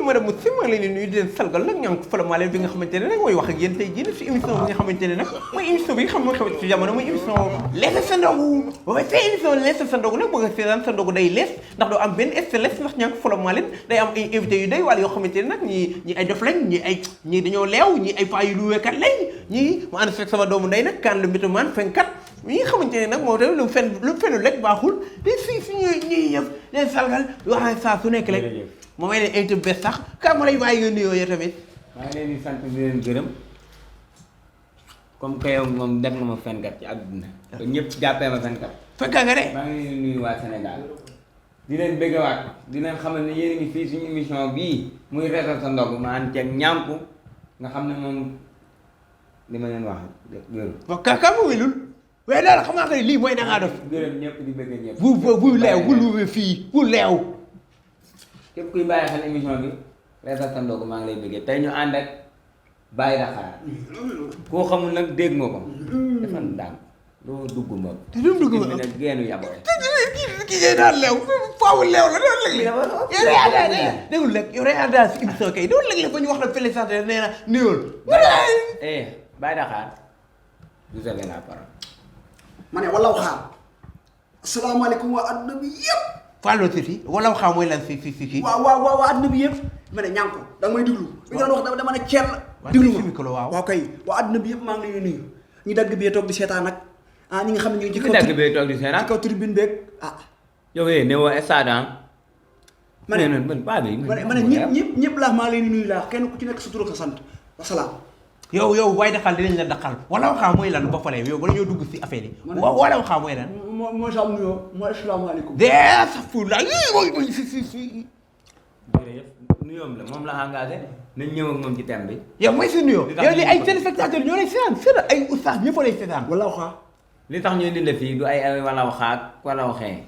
monsieur madame Moussa maa ngi leen di nuyu di leen salgal nag ñaa ngi ko falamaa bi nga xamante ne nag mooy wax ak yéen tey jii si émission bi nga xamante ne nag mooy émission bi nga xam mooy xamante si jamono mooy émission lees sa ndogu waaye sa émission lees sa ndogu nag bëgg a seetaan sa ndogu day lees ndax doo am benn stress ndax ñaa ngi ko falamaa leen day am ay invité yu doy wala yoo xamante ne nag ñi ay dof lañ ñi dañoo leew ñi ay paa yu luweekat lañ ñi mu ànd fekk sama doomu ndey nag kan le mbitomaan fenkat ñi nga xamante ne nag moom tamit lu fenul rek baaxul te si ñuy yëpp leen salgal wax saa su nekk rek moom may leen invité bu bees sax ka ma lay bàyyi nga nuyoo yow tamit maa ngi leen di sant di leen gërëm comme que yow moom def nga ma fenkat ci àdduna te ñëpp jàppee ma fenkat fekka nga de maa ngi leen di nuyu waa Sénégal di leen bëggewaat di leen xamal ne yéen a ngi fii suñu émission bii muy reetal sa ndog ma ànd ceeg ñàmpu nga xam ne moom li ma leen wax wéru ka mu welul waaye daal xam naa que lii mooy dangaa def gërëm ñëpp di bëgg ñëpp bu leew bu luwe fii bu leew képp kuy bàyyi xel émission bi reetal sa ndog maa ngi lay bëggee tey ñu ànd ak Baye Dakhar koo xamul nag dégg nga ko dafa ndànk doo dugg ma te du dugg ma nag geenu yaboy kii ngay daan leew faawu leew la doon léeg yow reada dégul rek yow reada si émission kay doon léeg-léeg ba ñu wax la félicité nee na nuyul Baye Dakhar vous avez la parole ma ne walaw xaar asalaamaaleykum waa adduna bi yëpp. Fallou Cissé walaw xaar mooy lan si. waaw adduna bi yëpp ma ne ñànk ko da nga may déglu. bi nga doon wax dama ne ceel. déglu ma waaw kay waa adduna bi yëpp maa ngi lay nuyu. ñu dagg bee toog di seetaan nag ñi nga xam ne ñooy. ñu dagg bee toog di seetaan ci kaw tribune beeg yow ne woo stade ma ne ma ne ñëpp laa maa ngi leen di nuyu laa kenn ku ci nekk sa tur ak sa sant wasalaam. yow Baye Dakhar dinañ la daqal walaw xaa mooy lan ba pare yow bala ñoo dugg si affaire yi. walaw xaa mooy lan. mooy sa nuyoo mooy asalaamaaleykum. safurla mooy si. jërëjëf nuyoom la moom la engagé nañ ñëw ak moom ci thème bi. yow mooy si nuyoo. yow li ay téléspectateurs ñoo lay seetaan seetaan ay oustaz ñëpp lay seetaan. walaw xaa. li tax ñu indi la fii du ay walaw xaak walaw xee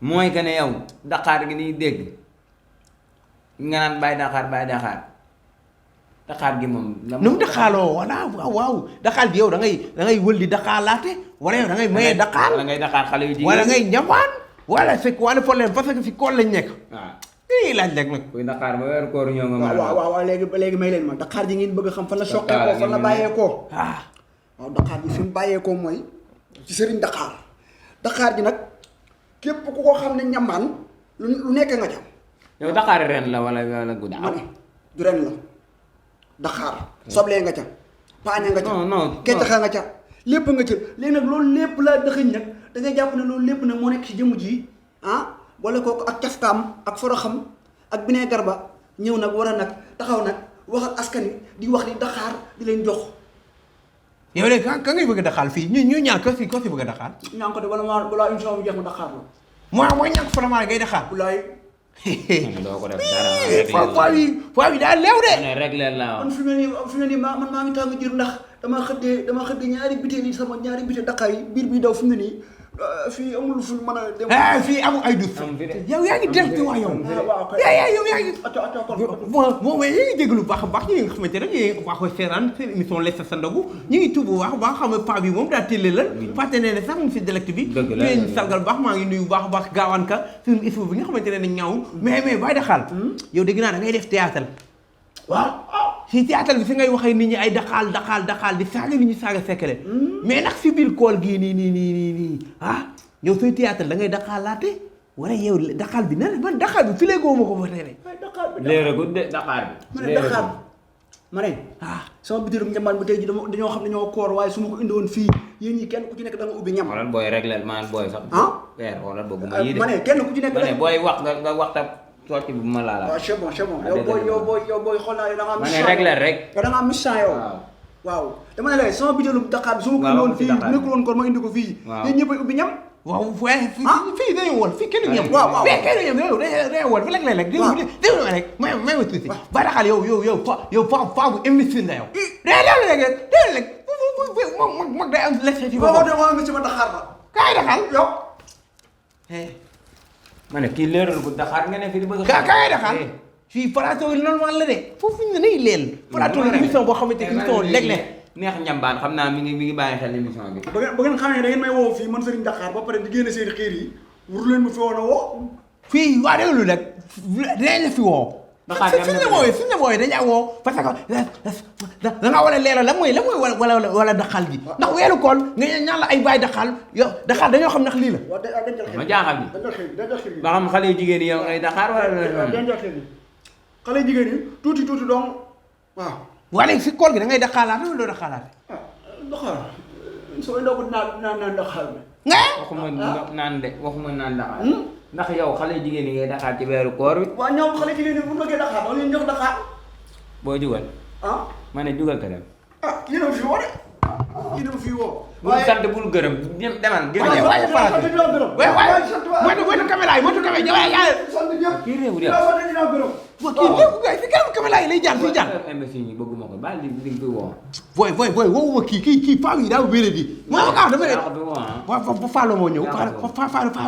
mooy que ne yow Dakhar gi niy dégg nga naan Baye Dakhar. Dakhar gi moom. nu mu Dakharoo wala waaw Dakhar gi yow da ngay wël di Dakhar laate wala yow da ngay maye Dakhar wala ngay Dakhar xale yu jigéen wala ngay ñamaan wala fekk wala problème parce que fi kool lañ nekk. waaw lii laaj rek nag. kuy Dakhar ba weer koor ñëw nga. waaw léegi may leen ma Dakhar ji ngeen bëgg a xam fan la soqeekoo fan la bàyyeekoo. waaw Dakhar ji fi mu bàyyeekoo mooy ci Serigne Dakhar ji nag képp ku ko xam ne ñamaan lu nekk nga ca. yow Dakhar ren la wala guddi. ma ne du ren la. Dakhar soblee nga ca paaña nga ca kecaxa nga ca lépp nga ca léegi nag loolu lépp laa dëxëñ nag da ngay jàpp ne loolu lépp nag moo nekk ci jëmm ji boole kooku ak cafkaam ak foroxam ak bineegar ba ñëw nag war a nag taxaw nag wax ak askan wi di wax di Dakhar di leen jox. yow léegi ka ngay bëgg a Dakhar fii ñu ñaan ko si bëgg a Dakhar. ñaan ko de balaa émission bi jeex ma Dakhar la. mooy ñàkk faramaa ngay Dakhar. walaay. doo ko def dara fois bi daal leew de. réglé la man fi mu ne nii maa ngi tàng jër ndax dama xëddee ñaari bitéel yi sama ñaari bitéel Dakhar yi biir bi daw fi mu ne nii fii amul fu mën a dem. fii amul ay dus. yow yaa ngi dellu wax yow. waaw kay yow yaa ngi. moom yaa ngi déglu baax a baax ñu ngi xamante ne ñu wax seeraan seen émission lees sa ndogu ñu ngi tuub bu baax a baax xam nga paa bi moom daa télé la fàtte ne ne sax mu si direct bi leen salgal baax maa ngi nuyu baax a baax gaawaan ka suñu émission bi nga xamante ne nañ ñaaw mais Baye Dakhar yow dégg naa da ngay def théâtre waaw si théâtre bi si ngay waxee nit ñi ay Dakhar di saaga nit ñi saaga sekkale mais nag si biir kool gii nii yow sooy théâtre da ngay Dakhar laate wala yow Dakhar bi nan man Dakhar bi fi lay góoma ko fa tere léeragut de Dakhar bi ma ne Dakhar ma ne sama bitéerum njambaan bu tey ji dañoo xam ne ñoo koor waaye su ma ko indi woon fii yéen ñi kenn ku ci nekk da nga ubbi ñam xoolal booy réglé man booy sax weer xoolal boobu ma yii de ma ne kenn ku ci nekk ne booy wax nga waxta socc bu ma laala waaw c'est bon yow booy xool naa yow da nga am ma ne réglé rek yow da nga am mission yow waaw dama ne la sama bitéerum Dakhar bi su ma ko indi woon fii bu nekkul woon koor ma indi ko fii yéen ñëpp ay ubbi ñam waaw fii dañu woon fii kenn ñam waaw kenn ñam dañu woon fi léeg-léeg déglu ma rek may ma tuuti Baye Dakhar yow fa bu investir nga yow léeg-léeg mag day am lekk ci boppam waaw nga ci ma Dakhar la kaay Dakhar yow ma ne kii leeral bu Dakhar nga ne fi di bëgg kaay Dakhar fii plateau yi normal la de foofu ñu ne nay leel plateau la émission boo xamante ne émission léeg-léeg neex njambaan xam naa mi ngi bàyyi xel émission bi. ba ngeen xam ne da ngeen may woo fii man Serigne Dakhar ba pare di génne seen xiir yi wur leen ma fi woon a woo. fii waa déglu rek dinañ la fi woo Daxaar gi am na suñ la wooyee dañaa woo parce que da nga war a leeral la mooy wala daxal gi ndax weeru kool nga ñaan la ay baay daxal yow daxal dañoo xam ndax lii la ma jaaxal bi ba xam xale yu jigéen yi yow ngay Daxaar wala xale jigéen yi tuuti dong waaw waa léegi si kool gi da ngay daxaalaate wala doo daxaalaate daxaar sooy ndogu naan daxaar bi nga waxuma naan Daxaar ndax yow xale yu jigéen yi ngay Daxaar ci weeru koor bi waaw ñoom xale jigéen yi bu bëggee daxaar dama leen jox daxaar boo jugal ma ne jugal te dem yéen a fi woo de yéen a fi woo bul sant bul gërëm demal gërëm waaye moytu caméra yi moytu caméra yi kii réew de kii lépp gars yi si kanam caméra yi lay jàll fii jàll imbécile yi bëgguma ko baal di koy woo booy woowuma kii faaw yi daa wéré di moo ma ko wax dafa waaw ba Fallou moo ñëw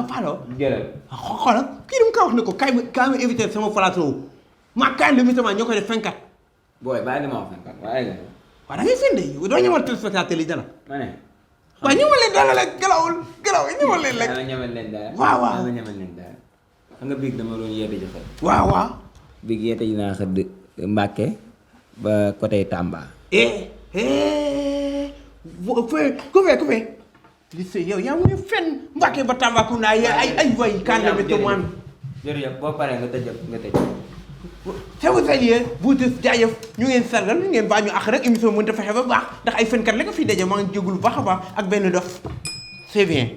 Fallou jëlal xoolal kii dama ko wax ne ko kaay ma invité sama plateau ma kaay lu mitamment ñoo koy def fenkat booy bàyyi li ma wax fenkat waaye waaw da ngay finde doo ñëwal téléspectateur yi dara ma ne waaw ñëwal leen dara rek galawul ñëwal leen rek ñamal leen dara waaw ñamal leen dara xam nga biig dama doon yeete ji xel waaw biig yeete ji naa xëdd Mbàkke ba côté Tamba ku fee li sëy yow yaa ngi fen Mbàkke ba Tambacounda ay way kan la météo man jërëjëf boo paree nga tëj c'est vous saluer bu des jaajëf ñu ngeen sargal ñu ngeen baa ñu àq rek émission mënut a fexe ba baax ndax ay fenkat la nga fi daje maa ngi jégalu baax a baax ak benn dof c'est bien